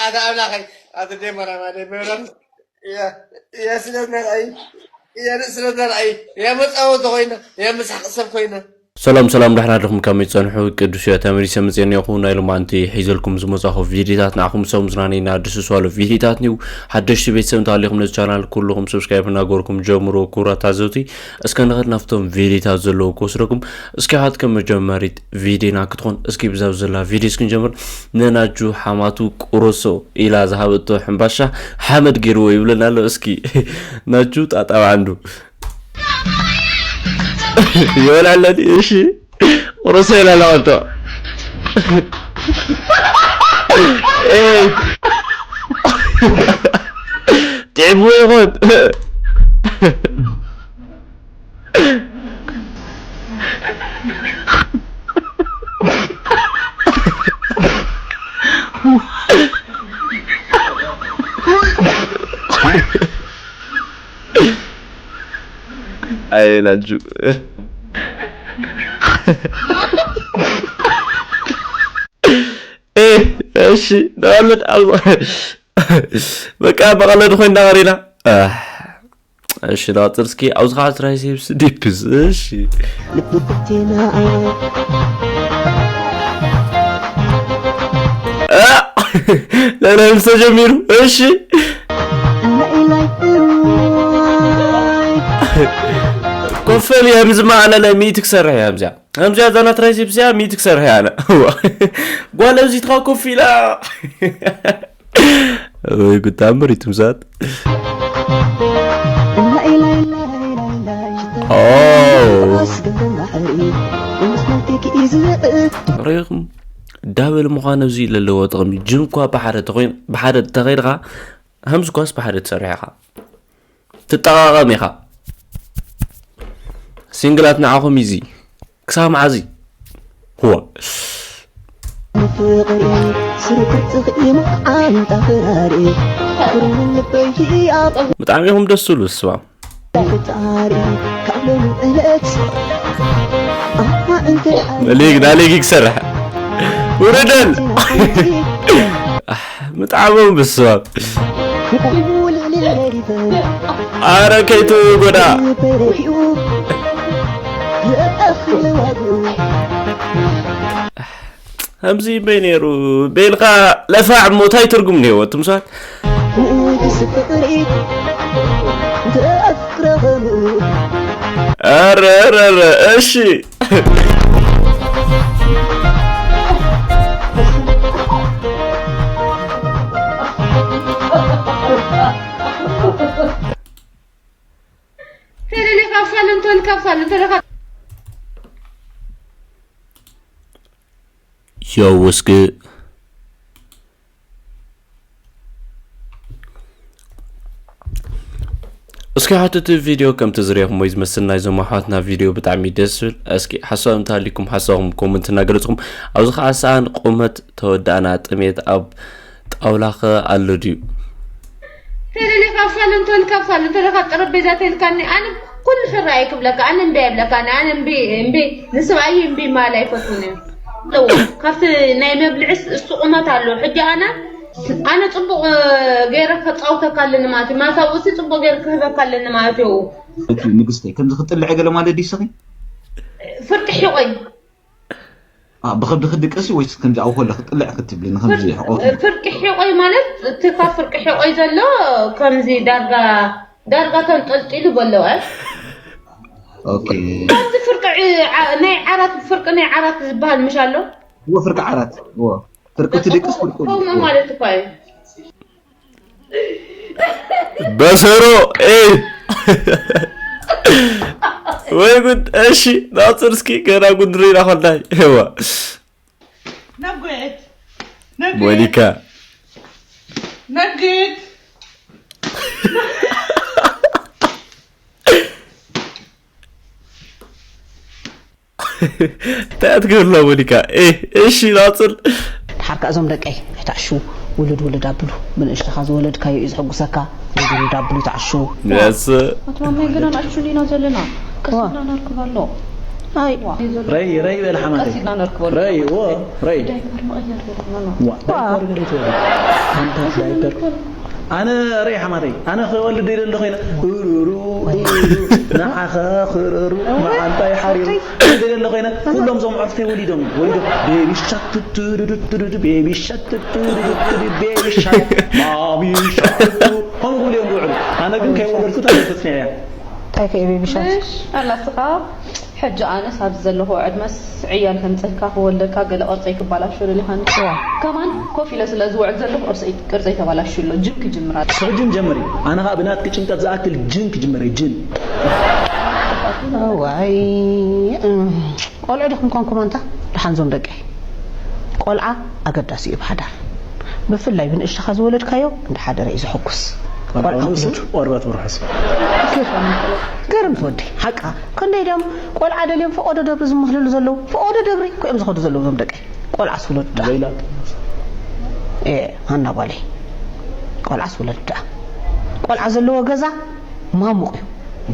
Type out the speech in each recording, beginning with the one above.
ኣታ ኣምላኸይ፣ ኣቲ ደመራ ማደ መብራት። እያ፣ እያ ስለ ነርኣይ፣ እያ ስለ ነርኣይ፣ እያ መጻወቲ ኮይና፣ እያ መሳቂ ሰብ ኮይና። ሰላም ሰላም፣ ደሕና ኣለኹም? ከመይ ትጸንሑ? ቅዱስ እየ፣ ተመሊሰ መጽኤ እኒኦኹ። ናይ ሎማዓንቲ ሒዘልኩም ዝመጻኹ ቪዲዮታት ንዓኹም ሰብ ዝናነይና ድስስዋሉ ቪዲዮታት ኒው። ሓደሽቲ ቤተሰብ እንተሃሊኹም ነዚ ቻናል ኩልኹም ሰብስክራይብ እናገበርኩም ጀምሩ። ክቡራት ታዘብቲ፣ እስከ ንኸድ ናብቶም ቪዲዮታት ዘለዉ ክወስደኩም። እስኪ ሓት ከም መጀመሪት ቪዲዮና ክትኾን፣ እስኪ ብዛብ ዘላ ቪዲዮ እስኪ ንጀምር። ንናጁ ሓማቱ ቁርሶ ኢላ ዝሃበቶ ሕምባሻ ሓመድ ገይርዎ ይብለና ኣሎ። እስኪ ናጁ ጣጣ ባዕንዱ ይበልዐለኒ። እሺ፣ ቁርሶ ኢላ ኣለቐቶ። ኤይ፣ ጥዕምዎ ይኾን? ኣይ ናጁ። ኤ፣ እሺ፣ ንቐልድ ኣብ-፣ በቃ መቐለዲ ኮይና ቀሪና። ኣህ፣ እሺ፣ ንቐጽል እስኪ። ኣብዚ ኸዓ ትራይሴፕስ ዲፕስ፣ እሺ። ልቢ ብቴና። እ፣ ለለምስ ተጀሚሩ፣ እሺ። ኮፈል የምዝማ ኣነ ለሚእቲ ክሰርሕ እያ እዚኣ። ከምዚኣ እዛ ናትራይ ሴፕስያ ሚእቲ ክሰርሕ እያ ኣነ። እዋ። ጓል ኣብዚ ትኻ ኮፍ ኢላ። ወይ ጉድ ተኣምር እዩ ትምሳት። ኦ። ሪኢኹም? ዳብል ምዃን ኣብዚ ለለዎ ጥቕሚ። ጅም እኳ ብሓደ ተኾይን-፣ ብሓደ ተኸይድኻ፣ ሃምዚ ኳስ ብሓደ ትሰርሕ ኢኻ። ትጠቓቐም ኢኻ። ሲንግላት ንዓኹም ኢዚ። ክሳብ መዓዚ? እዋ። ብጣዕሚ ኢኹም ደስ ትብሉ ስባ። መሊግ፣ ዳሊግ ክሰርሕ። ውረደል። ምጥዓሞም ብስባብ። ኣረ ከይትጎዳ። ከምዚ እምበይ ነይሩ ቤልካ ለፋዕ እሞ እንታይ ትርጉም እኒሄዎ? ትምሳል ኣረ፣ ኣረ፣ ኣረ፣ እሺ። ቴሌሌ ካብ ሳሎን ቶኒ ካብ ሳሎን ቶኒ ካብ Yo, what's good? እስኪ ሓትቲ ቪድዮ ከምቲ ዝሪእኹም ወይ ዝመስል ናይዞም ኣሕዋትና ቪድዮ ብጣዕሚ ደስ ዝብል። እስኪ ሓሳብ እንተሃሊኩም ሓሳብኩም ኮመንት እናገለፅኩም፣ ኣብዚ ከዓ ሰኣን ቁመት ተወዳእና ጥሜት ኣብ ጣውላኸ ኣሎ ድዩ? ቴሌሌ ካብ ሳሎን ቶኒ ካብ ሳሎን ቶኒ ካብ ጠረጴዛ ተልካኒ ኣነ ኩሉ ሕራይ ክብለካ ኣነ እምቢ ኣይብለካ ኣነ እምቢ እምቢ ንስብኣይ እምቢ ማል ኣይፈትውን እዩ ኣለዎ። ካብቲ ናይ መብልዕስ እሱ ቁመት ኣሎ። ሕጂ ኣነ ኣነ ጽቡቕ ገይረ ከጻውተካ ኣለኒ ማለት እዩ። ማሳውሲ ጽቡቕ ገይረ ክህበካ ኣለኒ ማለት እዩ። እቲ ንግስተይ ከምዚ ክጥልዐ ገለ ማለት ድዩ ስኺ? ፍርቂ ሒቆይ። ኣ፣ ብኸብዲ ክድቀሲ ወይስ ከምዚ ኣብኡ ከሎ ክጥልዕ ክትብሊ ንኸምዚ ፍር-፣ ሕቆ? ፍርቂ ሒቆይ ማለት እቲ ካብ ፍርቂ ሒቆይ ዘሎ ከምዚ ዳርጋ፣ ዳርጋ ተንጠልጢሉ በለወ። ኦኬ። ከምዚ ፍርቂ ዕ-፣ ዓ-፣ ናይ ዓራት፣ ፍርቂ ናይ ዓራት ዝበሃል ምሽ ኣሎ? እዎ፣ ፍርቂ ዓራት። እዎ። ፍርቂ ትድቅስ ፍርቂ ከምኡ እዎ። ማለት እኳ እዩ። በሰሮ፣ ኤ። ወይ ጉድ። እሺ፣ ናጽር እስኪ ገና ጉድ ሪና ኸላይ። እዋ። ነጉድ። ነጉድ። ሞኒካ። ነጉድ። እንታይ ትገብርላ ሞኒካ? ኤ፣ እሺ፣ ናጽር። ድሓር ከኣ እዞም ደቀይ ኣይትዓሹ፣ ውልድ ውልድ ኣብሉ። ብንእሽተኻ ዝወለድካዮ እዩ ዘሐጉሰካ። ውልድ ውልድ ኣብሉ፣ ይትዓሹ። የስ። ኣቶ ማማይ ገና ንኣሽቱ እንዲና ዘለና። ቀስ ዋ። ኢልና ነርክብ ኣሎ። ኣይ ረይ ረይ በል ሓማተይ ቀስ ኢልና ነርክበሉ። ረይ ዎ ረይ ዳይፐር መቐየር ገለ። ዋ ዳይፐር ገለ ይትበል ኣንታ ዳይፐር ኣነ ረይ ሓማተይ ኣነ ክወልድ ደለ ኮይነ ሩሩ ሩሩ ንዓኻ ክርሩ መዓንጣይ ሓሪሩ ደለ ኮይነ ኩሎም ዞም ዕርፍተይ ወሊዶም ወሊዶም ቤቢ ሻክ ቱቱሩሩሩሩ ቤቢ ሻክ ቱቱሩሩሩ ቤቢ ሻክ ማሚ ሻክ ከምኡ ክብሉ እዮም ዝውዕሉ ኣነ ግን ከይወለድኩ ተፈጽያ እያ እንታይ ከ ቤቢ ሻክ እሽ ኣላስኻ ሕጂ ኣነስ ኣብዚ ዘለኹ ዕድመስ ዕያል ከምፀካ ክወልደካ ገለ ቅርፀይ ክባላሾ ደሊኻኒ ከማን ኮፍ ኢለ ስለ ዝውዕል ዘለኹ ቅርፀይ ቅርፀይ ተባላሹ ኣሎ ጅም ክጅምራ ስሕጅም ጀምሪ ኣነ ከዓ ብናትኪ ጭንቀት ዝኣክል ጅን ክጅምር ጅን ዋይ ቆልዑ ዲኹም ኮንኩም ኣንታ ደሓን ዞም ደቀይ ቆልዓ ኣገዳሲ እዩ ብሓዳር ብፍላይ ብንእሽተኻ ዝወለድካዮ እንደ ሓደረ እዩ ዘሐጉስ ቆልዓ ውለዱ ቆርበት ብርሑስ ገርም ትወዲ ሓቃ ክንደይ ድዮም ቆልዓ ደልዮም ፈቆዶ ደብሪ ዝምህልሉ ዘለዉ ፈቆዶ ደብሪ ኮዮም ዝኸዱ ዘለዉ ዞም ደቀይ ቆልዓ ስውለዱ ደኣ በይላ ሃና ጓለይ ቆልዓ ስውለዱ ደኣ ቆልዓ ዘለዎ ገዛ ማሙቕ እዩ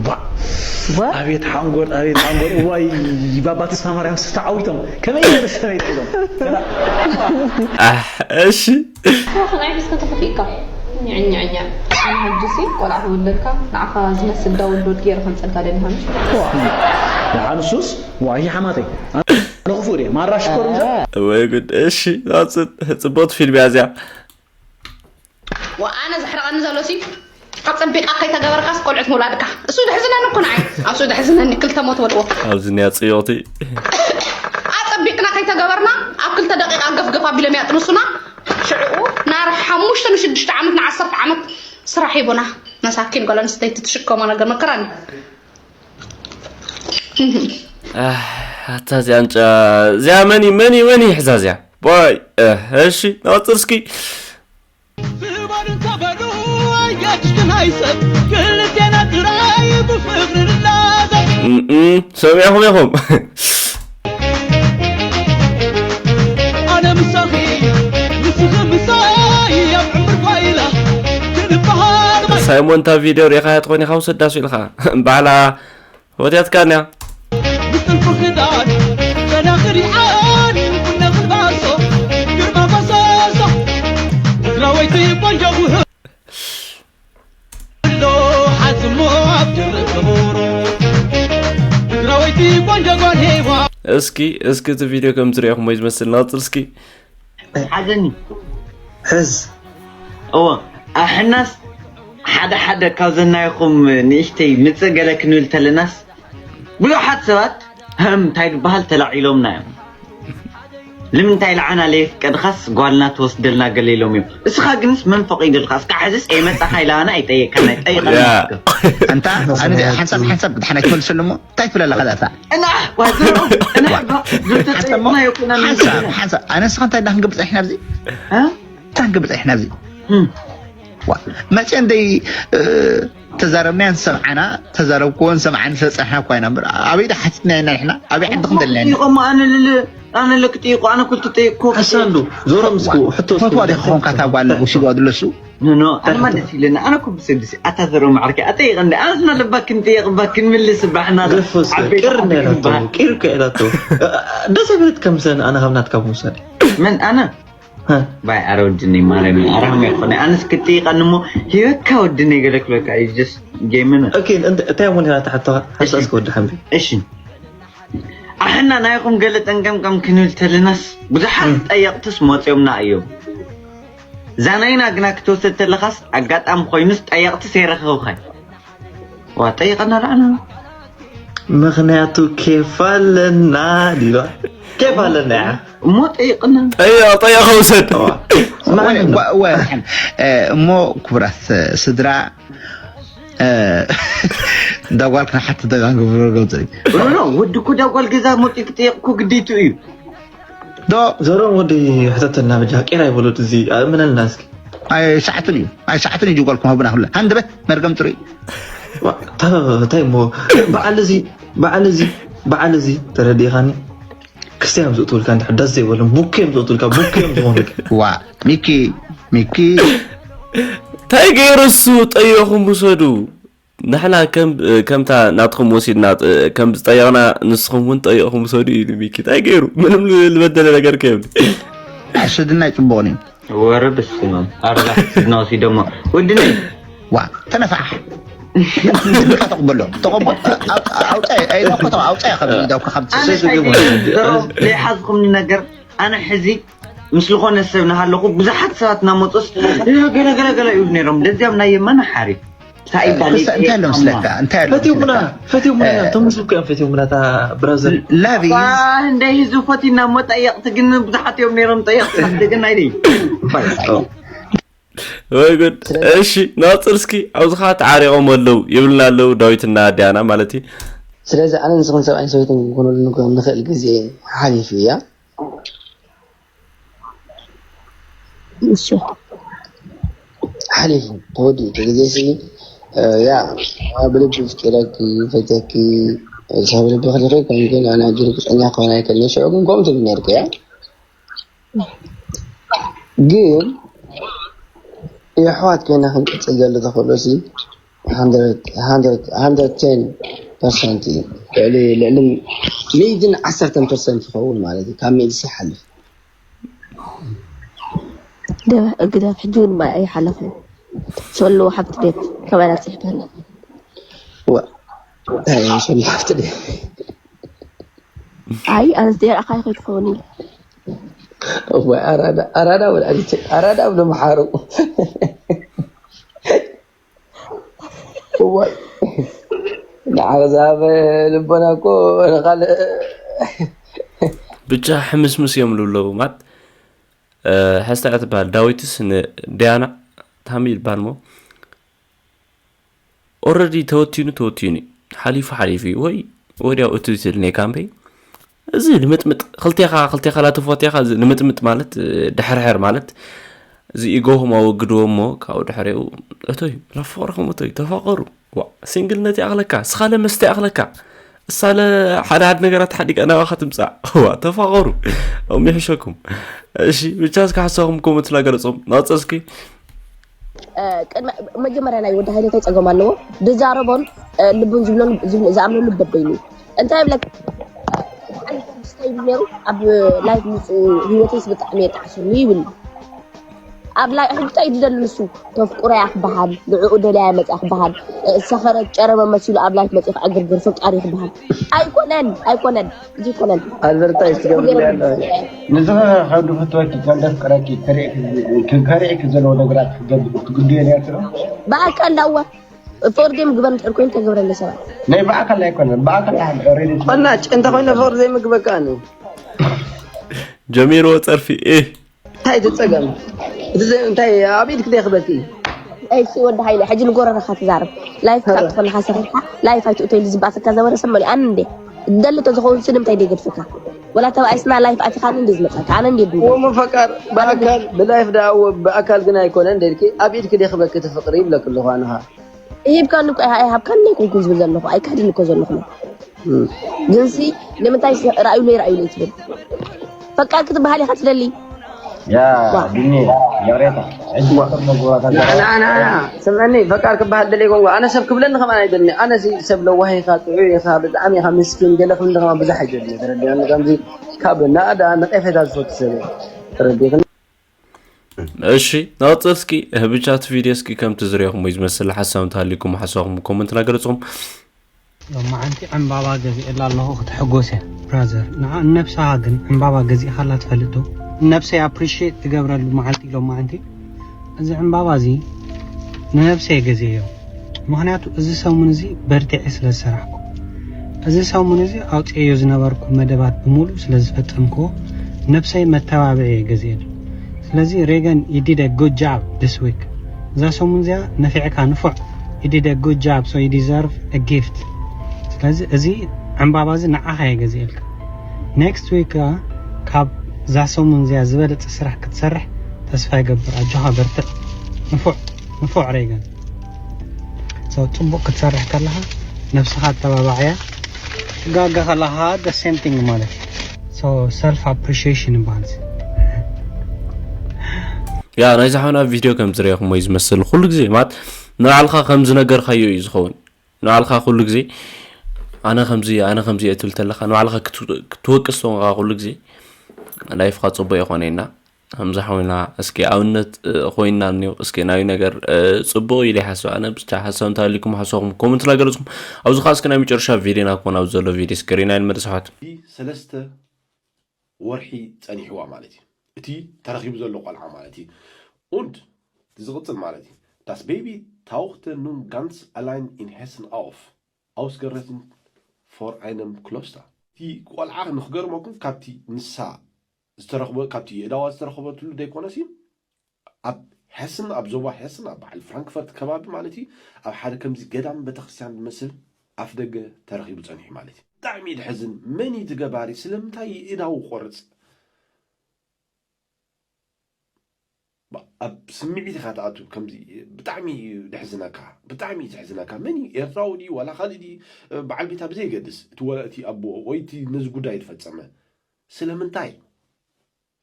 ባ ዋ- ኣቤት ሓንጎል ኣቤት ሓንጎል እዋይ ባባ ተስፋ ማርያም ስፍታ ዓዊቶም ከመይ ገለ ሰበይቲ ኢሎም ኣሕ፣ እሺ ከናይ ሒዝካ ተኸፊእካ ኛኛኛ ኣነ ሕጂሲ ቆልዓ ክውለድካ ንዓኻ ዝመስል ዳውንሎድ ገይረ ከምፀልካ ደሊኻ ምሽ ንሓንሱስ ዋይ ሓማተይ ኣነ ክፉእ ድየ ማራ ሽኮር ምዘ ወይ ጉድ። እሺ፣ ጽቡቅ ፊልም እያ እዚኣ። ኣነ ዘሕርቐኒ ዘሎ ሲ ኣጸቢቕካ ከይተገበርካስ ቆልዑት ምውላድካ እሱ ደሕዝነኒ እኮ ንዓይ ኣብሱ ደሕዝነኒ ክልተ ሞት በልዎ ኣብዚ እኒኣ ጽዮቲ ኣጸቢቕና ከይተገበርና ኣብ ክልተ ደቂቃ ገፍገፍ ኣቢሎም ያጥንሱና ሽዕኡ ናር ሓሙሽተ ንሽዱሽተ ዓመት ንዓሰርተ ዓመት ስራሕ ሂቡና መሳኪን ጓል ኣንስተይቲ ትሽከሞ ነገር መከራኒ ኣታ እዚኣ እንጫ እዚኣ መን እዩ መን እዩ መን እዩ ይሕዛ እዚኣ ቦይ እሺ ንቐጽል እስኪ ዝበሉ እንተበሉ ኣያጅግና ይሰብ ክልቴና ጥራይ ብፍቕሪ ንላዘብ እም፣ ሰሚዕኹም ኢኹም ኣነ ምሳኺ ንስኺ ምሳይ ኣብ ዕምር ጓይላ ክንበሃል ማይ ሳይሞን እታ ቪድዮ ሪኻያ ትኾን ኢኻ ውሰዳ ኢልኻ ባዕላ ወትያትካ እያ ብጥልፉ ክዳን ጨና ክሪዓን ቡና ክልባሶ ግርማ ፈሰሶ ትግራወይቲ ቆንጆ ውህ ኣሎ ሓዝሞ ኣብ ድርቅቡሩ ትግራወይቲ ቆንጆ ጓል ሄዋ እስኪ እስኪ እቲ ቪድዮ ከም ትሪኦኹም ወይ ዝመስል ንቐጽል እስኪ ሓዘኒ ሕዝ እዎ ኣሕናስ ሓደ ሓደ ካብ ዘናይኹም ንእሽተይ ምፅእ ገለ ክንብል ተለናስ ብዙሓት ሰባት ህም እንታይ ዝበሃል ተላዒሎምና እዮም ንምንታይ ለዓና ለየፍቀድኻስ ጓልና ትወስደልና ገለ ኢሎም እዮም እስኻ ግንስ መን ፈቒድልካ እስካ ሕዝስ የመጣኻ ኢላና ኣይጠየቀና ጠይቀና ያ ኣንታ ኣነ ሓንሳብ ሓንሳብ ብድሓን ኣይትመልሰሉ እሞ እንታይ ትብል ኣለኻ ዛታ እና ዋዘሮ እና ዶ ተጠይቅና ይኩና ሓንሳብ ሓንሳብ ኣነ ንስኻ እንታይ ዳክንግብፅ ኢሕና ኣብዚ እንታይ ክንግብፅ ኢሕና ኣብዚ ዋ፣ መቼ እንደይ እ፣ ተዛረብናያን ሰምዓና ተዛረብክዎን ሰምዓን ስለፀንሕና እኳ ኢና እምበር ኣበይ ዳ ሓቲትና ኢና ንሕና ኣበይ ዓዲ ክንደልና ኢና ይቆም ኣነ ልል ኣነ ለክጥይቁ ኣነ ኩልቱ ጠይቅኩ ኣሳንዱ ዞሮም እስኩ ሕቶ እስኩ ፈትዋ ዲኻ ኾንካ እታ ጓል ውሲድዋ ድለሱ ኖ ኣነማ ደስ ይለኒ ኣነ ኩ ብሰግሲ ኣታ ዘሮ ማዕርኪ ኣጠይቀ እንደ ኣነስና ለባክን ጥየቅባክን ምልስ ባሕና ገፎ እስከ ቅር እንዳይላቶ ቅር ከ ኢላቶ ደስ ይብለት ከምሰን ኣነ ካብ ናትካ ምውሳድ መን ኣነ ባይ ኣረ ወድነይ ማርያም ኣራም ይኮነ ኣነስ ክጥይቀኒ እሞ ህይወትካ ወድነይ ገለ ክብለካ እዩ just game ን ኦኬ እንታይ እሞ ነራ ተሓቶ ሓንሳ እስከ ወዲ ሓምቢ እሺ ኣሕና ናይኹም ገለ ጠንቀምቀም ክንብል ተለናስ ብዙሓት ጠየቕትስ መፅዮምና እዮም ዛናይና ግና ክትወስድ ተለኻስ ኣጋጣሚ ኮይኑስ ጠየቕትስ የረኸብኻይ ዋ ጠይቐና ዳዕና ምኽንያቱ ኬፍ ኣለና ዲባ ኬፍ ኣለና እያ እሞ ጠይቕና ጠይቕ ጠይቕ ውሰድ እሞ ክቡራት ስድራ ዳጓል ክንሓትት ዳጋ ንገብሮ ገብፅሪ ኖ ወዲ እኮ ዳጓል ገዛ መፂኡ ክጥየቕ እኮ ግዴቱ እዩ ዶ ዘሮም ወዲ ሕተተልና በጃ ቄራ ይበሉት እዚ ኣእምነልና እስኪ ኣይሰዓትን እዩ ኣይሰዓትን እዩ ጓልኩም ሃቡና ኩላ ሃንደበት መርገም ፅሩይ እንታይ እሞ በዓል እዚ በዓል እዚ በዓል እዚ ተረዲኻኒ ክስተ እዮም ዝእትውልካ እንድሕር ደስ ዘይበሎም ቡክ እዮም ዝእትውልካ ቡክ እዮም ዝኾኑልካ ዋ ሚኪ ሚኪ እንታይ ገይሩ እሱ ጠየኹም ውሰዱ ንሕና ከም ከምታ ናትኩም ወሲድና ከም ዝጠየቕና ንስኹም እውን ጠይቕኩም ውሰዱ ኢሉ ሚኪ። እንታይ ገይሩ? ምንም ዝበደለ ነገር ከየብሉ። ሽድና ይፅቡቕን እዩ። ወረ በስመ ኣብ ኣርባዕተ ስድና ወሲዶሞ ወድነይ ዋ ተነፋሕ። ስድካ ተቕበሎ ተቐበል። ኣውፃ ኣውፃ ከም ዳውካ ካብ ዘይሓዝኩምኒ ነገር ኣነ ሕዚ ምስ ዝኾነ ሰብ ናሃለኹ ብዙሓት ሰባት እናመፁስ ገለገለገለ ይብሉ ነይሮም። ለዚያም ናይ የማና ሓሪፍ እንታይ ኣሎ መስለካ? እንታይ ኣሎ ፈትዮምና ፈትዮምና እቶም ህዝቢ እኮ እዮም ፈትዮምና። እታ ብራዘር ላቪ እንደ ህዝቢ ፈቲና እሞ ጠየቕቲ ግን ብዙሓት እዮም ነይሮም። ጠየቕቲ ሓንቲ ግን ኣይደይ ወይ ጉድ። እሺ ናፅር እስኪ ኣብዚ ከዓ ተዓሪቆም ኣለዉ ይብልና ኣለዉ ዳዊትና ዲያና ማለት እዩ። ስለዚ ኣነ ንስኹም ሰብኣይን ሰበይትን ክንኮነሉ ንኽእል ግዜ ሓሊፉ እያ። እሺ ሓሊፉ ተወዲኡ እቲ ግዜ ሲ ያ ብልቢ ፍቂረኪ ፈትየኪ ሰብ ልቢ ክልኺ ከም ግን ኣነ ሕጂ ርግፀኛ ክኾን ኣይክእልን። ሽዑ ግን ከምኡ ትብል ነርኪ እያ። ግን የሕዋት ኮይና ክንቅፅል ዘሎ ተኽእሎ ሲ hundred ten percent እዩ። ልዕሊ ልዕሊ ሚእትን ዓሰርተን ፐርሰንት ይኸውን ማለት እዩ። ካብ ሚእቲ ይሓልፍ። ግደፍ ሕጂ እውን ማይ ኣይሓለፍን ሰሎ ሓብቲ ቤት ከማና ፅሕፈና ዋ እንታይ እዩ ሰሎ ሓብቲ ቤት ኣይ ኣነስ ደርኣኻ ይኸይድ ክኸውን እዩ እዋይ ኣራዳ ኣራዳ ወላዲት ኣራዳ ብሎ መሓሩ እዋይ ንዓዛብ ልቦና እኮ ንኻልእ ብቻ ሕምስምስ እዮም ልብለዉ ማት ሕስታ እያ ትበሃል። ዳዊትስ ንዲያና ታሚ ይበሃል ሞ ኦረዲ ተወቲኑ ተወቲኑ እዩ ሓሊፉ ሓሊፉ እዩ ወይ ወዲያው እቱ ዝል ናይ ካምፔ እዚ ንምጥምጥ ክልቴኻ ክልቴኻ ላተፎቴኻ እዚ ንምጥምጥ ማለት ድሕርሕር ማለት እዚ ኢጎኹም ኣወግድዎ እሞ ካብኡ ድሕሪኡ እቶይ ናብ ፍቕርኹም እቶይ ተፋቐሩ። ዋ ሲንግልነት ይኣኽለካ ስኻለ መስተ ይኣኽለካ እሳለ ሓደ ሓደ ነገራት ሓዲቀ ናባኻ ትምፃእ ዋ ተፋቐሩ። ኦም ይሕሸኩም። እሺ ብቻ እስኪ ሓሳብኩም ኮመንት ላገለፆም ናፀ እስኪ መጀመርያ ናይ ወዲ ሃይለ እንታይ ፀገም ኣለዎ ድዛረቦን ልቡን ዝብለሉ ዝኣምነሉ በበይኑ እንታይ ይብለካ ሓንቲ ክስተ ይብል ነይሩ ኣብ ላይፍ ምፅኡ ህይወተይስ ብጣዕሚ የጣዕሰሉ ይብል ኣብ ላይ ሕጂ እንታይ ድደሊ ንሱ ተፍቁረያ ክበሃል ንዕኡ ደልያ መፅያ ክበሃል ሰኸረት ጨረመ መሲሉ ኣብ ላይፍ መፅኡ ክዕግርግር ፈቃሪ ክበሃል ኣይኮነን ኣይኮነን እዚ ይኮነን ኣልበርታ ይስገብ ያለ ንስኻ ካብ ድፈትወኪ ካብ ደፍቅረኪ ከሪእኪ ዘለዎ ነገራት ክትገልጽ ክትግድዮ ነርትሮ ብኣካል ዳዋ ፍቅር ዘይምግበር እንድሕር ኮይኑ ተገብረለ ሰባት ናይ ብኣካል ኣይኮነን ብኣካል ሬዲ ቆናጭ እንተኮይነ ፍቅር ዘይምግበካ ነ ጀሚርዎ ፀርፊ እ እንታይ ትፀገም እቲ ዘ- እንታይ ኣብ ኢድ ክደይ ክበኪ እሺ ወዲ ሃይለ ሕጂ ንጎረረኻ ትዛረብ ላይፍ ካብ ትኾንካ ሰኺርካ ላይፍ ኣይትእቶ ኢሉ ዝበኣሰካ ዘበረ ሰብ መሊኡ ኣነ እንዴ ደሊ ተዝኸውን ሲ ንምንታይ ደገድፍካ ወላ ተባኢስና ላይፍ ኣቲኻኒ እንዴ ዝመፀካ ኣነ እንዴ ድንጎ ወሞ ፈቃር ብኣካል ብላይፍ ዳ ብኣካል ግን ኣይኮነን ደልኪ ኣብ ኢድ ክደይ ክበኪ እቲ ፍቅሪ ይብለክ ኣለኹ ኣነኻ ሂብካኒ እኮ ኢኻ ኣይሃብካኒ ኣይኮንኩን ዝብል ዘለኹ ኣይካድን እኮ ዘለኹ ግንሲ ንምንታይ ራእዩለይ ራእዩለይ ትብል ፈቃር ክትበሃል ኢኻ ትደሊ ያ ቢኒ ይቕሬታ ሕጂ መጥር መግባታ ንዓና ስምዐኒ ፈቃር ክበሃል ደለይ ኮንጎ ኣነ ሰብ ክብለኒ ከማን ኣይደልኒ ኣነ ሲ ሰብ ለዋህ ኢኻ ጥዑይ ኢኻ ብጣዕሚ ኢኻ ምስኪን ገለ ክብል ከማ ብዙሕ ኣይደልኒ ተረዲኣኒ ከምዚ ካብ ናእዳ ነቐፌታ ዝፈቱ ሰብ እየ ተረዲእክኒ እሺ ናውፅር እስኪ ብቻት ቪድዮ እስኪ ከምቲ ዝሪኦኹም ወይ ዝመስል ሓሳብ እንተሃሊኩም ሓሳብኩም ኮመንት ናገለፅኹም ሎማዓንቲ ዕምባባ ገዚኤላ ኣለኹ ክትሕጎስ እያ ብራዘር ንዓ ንነብስኻ ግን ዕምባባ ገዚእኻላ ትፈልጥ ዶ ንነብሰይ ኣፕሪሽት ትገብረሉ መዓልቲ ሎማዓንቲ እዚ ዕምባባ እዚ ንነብሰይ ገዚኤዮ ምኽንያቱ እዚ ሰሙን እዚ በርቲዐ ስለ ዝሰራሕኩ እዚ ሰሙን እዚ ኣውፅኤዮ ዝነበርኩ መደባት ብምሉእ ስለ ዝፈፀምክዎ ነብሰይ መተባብዒ እየ ገዚኤሉ ስለዚ ሬገን you did a good job this week እዛ ሰሙን እዚኣ ነፊዕካ ንፉዕ you did a good job so you deserve a gift ስለዚ እዚ ዕምባባ እዚ ንዓኻ እየ ገዚኤልካ next week ከኣ ካብ እዛ ሰሙን እዚኣ ዝበለፀ ስራሕ ክትሰርሕ ተስፋ ይገብር ኣጆኻ በርትዕ ንፉዕ ንፉዕ ሬገን so ፅቡቅ ክትሰርሕ ከለኻ ነብስኻ ኣተባባዕያ ትጋገ ከለኻ the same thing ማለት እዩ so self appreciation ይበሃል ያ ናይ ዝሓውና ቪድዮ ከም ዝረኹም ወይ ዝመስል ኩሉ ግዜ ማለት ንባዕልኻ ከም ዝነገርካዮ እዩ ዝኸውን ንባዕልኻ ኩሉ ግዜ ኣነ ከምዚ ኣነ ከምዚ እየ ትብል ተለኻ ንባዕልኻ ክትወቅስ ተኾንካ ኩሉ ግዜ ላይፍኻ ፅቡቅ ይኾነና። ከምዚ ሓውና እስኪ ኣብነት ኮይና እኒው እስኪ ናይ ነገር ፅቡቅ ኢለ ይሓስብ። ኣነ ብቻ ሓሳብ እንተሃልኩም ሓሳብኩም ኮመንት እናገለፅኩም ኣብዚ ከዓ እስኪ ናይ መጨረሻ ቪድዮ ናኮን ኣብ ዘሎ ቪድዮ እስክሪን ኣይንመለስ ኣሕዋት። ሰለስተ ወርሒ ጸኒሕዋ ማለት እዩ። እቲ ተረኺቡ ዘሎ ቆልዓ ማለት እዩ። Und ዝቕጽል ማለት እዩ። Das Baby tauchte nun ganz allein in Hessen auf, ausgerissen vor einem Kloster. እቲ ቆልዓ ንክገርመኩም ካብቲ ንሳ ዝተረኽበ ካብቲ የእዳዋ ዝተረኽበትሉ ደይኮነሲ ኣብ ሄስን ኣብ ዞባ ሄስን ኣብ በዓል ፍራንክፈርት ከባቢ ማለት እዩ ኣብ ሓደ ከምዚ ገዳም ቤተክርስትያን ዝመስል ኣፍ ደገ ተረኺቡ ጸኒሑ ማለት እዩ። ብጣዕሚ ድሕዝን መን እዩ ትገባሪ ስለምንታይ ይእዳው ቆርጽ ኣብ ስምዒት ኢኻ ትኣቱ ከምዚ ብጣዕሚ እዩ ድሕዝነካ ብጣዕሚ እዩ ዝሕዝነካ መን እዩ ኤርትራዊ ድዩ ዋላ ካልእ ድዩ በዓል ቤታ ብዘይገድስ እቲ ወላ እቲ ኣቦ ወይ እቲ ነዚ ጉዳይ ዝፈጸመ ስለምንታይ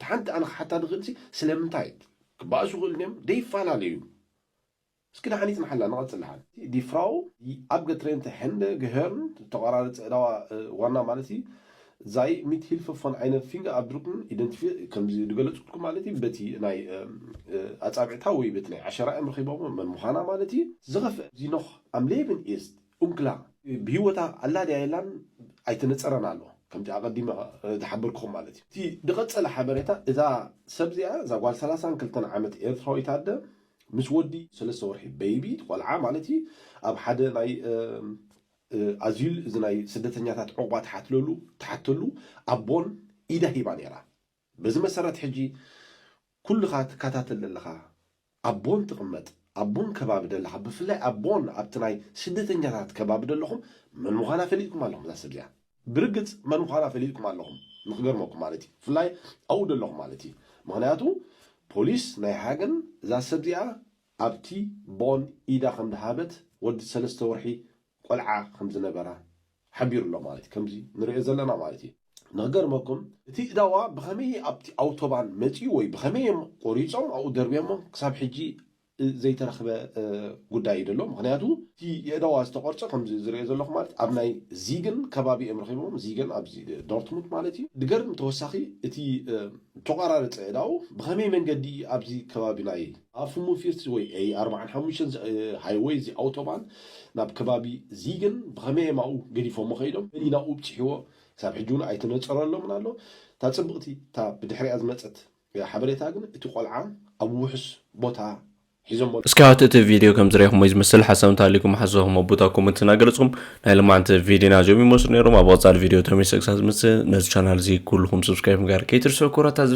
ሓንቲ ኣነ ክሓታ ዝኽእል ሲ ስለምንታይ ክባእሱ ክእል ድዮም ደይፈላለዩ እስኪ ደሓን ይፅንሓላ ንቐፅል ደሓን die Frau die abgetrennte Hände gehören ዝተቆራረፀ እዳዋ ዋና ማለት እዩ sei mit Hilfe von einem Fingerabdrücken identifiziert ከምዚ ዝገለፅኩልኩም ማለት እዩ በቲ ናይ ኣፃብዕታ ወይ በቲ ናይ ዓሸራ እዮም ረኪቦም መን ምዃና ማለት እዩ ዝኸፍአ sie noch am Leben ist unklar ብህይወታ ኣላ ድያ የላን ኣይተነፀረን ኣሎ ከምቲ ኣቐዲመ ዝሓበርኩኹም ማለት እዩ እቲ ዝቐፀለ ሓበሬታ እዛ ሰብ እዚኣ እዛ ጓል ሰላሳን ክልተን ዓመት ኤርትራዊት ኣደ ምስ ወዲ ሰለስተ ወርሒ በይቢ ቆልዓ ማለት እዩ ኣብ ሓደ ናይ ኣዚል እዚ ናይ ስደተኛታት ዕቑባ ትሓትለሉ ትሓተሉ ኣቦን ኢዳ ሂባ ነይራ በዚ መሰረት ሕጂ ኩልኻ ትከታተል ዘለኻ ኣብ ቦን ትቕመጥ ኣብ ቦን ከባቢ ደለኻ ብፍላይ ኣብ ቦን ኣብቲ ናይ ስደተኛታት ከባቢ ደለኹም መን ምዃና ፈሊጥኩም ኣለኹም እዛ ሰብ እዚኣ ብርግፅ መን ምዃና ፈሊጥኩም ኣለኹም ንክገርመኩም ማለት እዩ ብፍላይ ኣብኡ ደለኹም ማለት እዩ ምክንያቱ ፖሊስ ናይ ሃገን እዛ ሰብ እዚኣ ኣብቲ ቦን ኢዳ ከም ዝሃበት ወዲ ሰለስተ ወርሒ ቆልዓ ከም ዝነበራ ሓቢሩ ኣሎ ማለት እዩ ከምዚ ንሪኦ ዘለና ማለት እዩ ንክገርመኩም እቲ እዳዋ ብኸመይ ኣብቲ ኣውቶባን መፂኡ ወይ ብኸመይ እዮም ቆሪፆም ኣብኡ ደርብዮሞ ክሳብ ሕጂ ዘይተረኽበ ጉዳይ እዩ ዘሎ ምክንያቱ እቲ የእዳዋ ዝተቆርፀ ከምዚ ዝሪኦ ዘለኹ ማለት ኣብ ናይ ዚግን ከባቢ እዮም ረኪቦም ዚግን ኣብ ዶርትሙንድ ማለት እዩ ድገርም ተወሳኺ እቲ ተቋራረፀ እዳው ብኸመይ መንገዲ ኣብዚ ከባቢ ናይ ኣፉሙ ፊርት ወይ ኤ ኣርባዓን ሓሙሽተን ሃይወይ እዚ ኣውቶባን ናብ ከባቢ ዚግን ብኸመይ ማኡ ገዲፎሞ ከይዶም መን ናብኡ ብፅሕዎ ክሳብ ሕጂ እውን ኣይተነፀረሎምን ኣሎ እታ ፅብቕቲ እታ ብድሕሪያ ዝመፀት ሓበሬታ ግን እቲ ቆልዓ ኣብ ውሑስ ቦታ ሒዞሞ እስካት እቲ ቪድዮ ከም ዝረኹሞ ዝመስል ሓሳብ እንተሃሊኩም ሓሳብኩም ኣብ ቦታ ኮመንት እናገለፅኩም ናይ ልማዓንቲ ቪድዮና እዚኦም ይመስሉ ነይሮም ኣብ ቀፃሊ ቪድዮ ተመልሰ ክሳብ ዝምፅእ ነዚ ቻናል እዚ ኩልኩም ሰብስክራይብ ምግባር ከይትርስዑ ክብረታ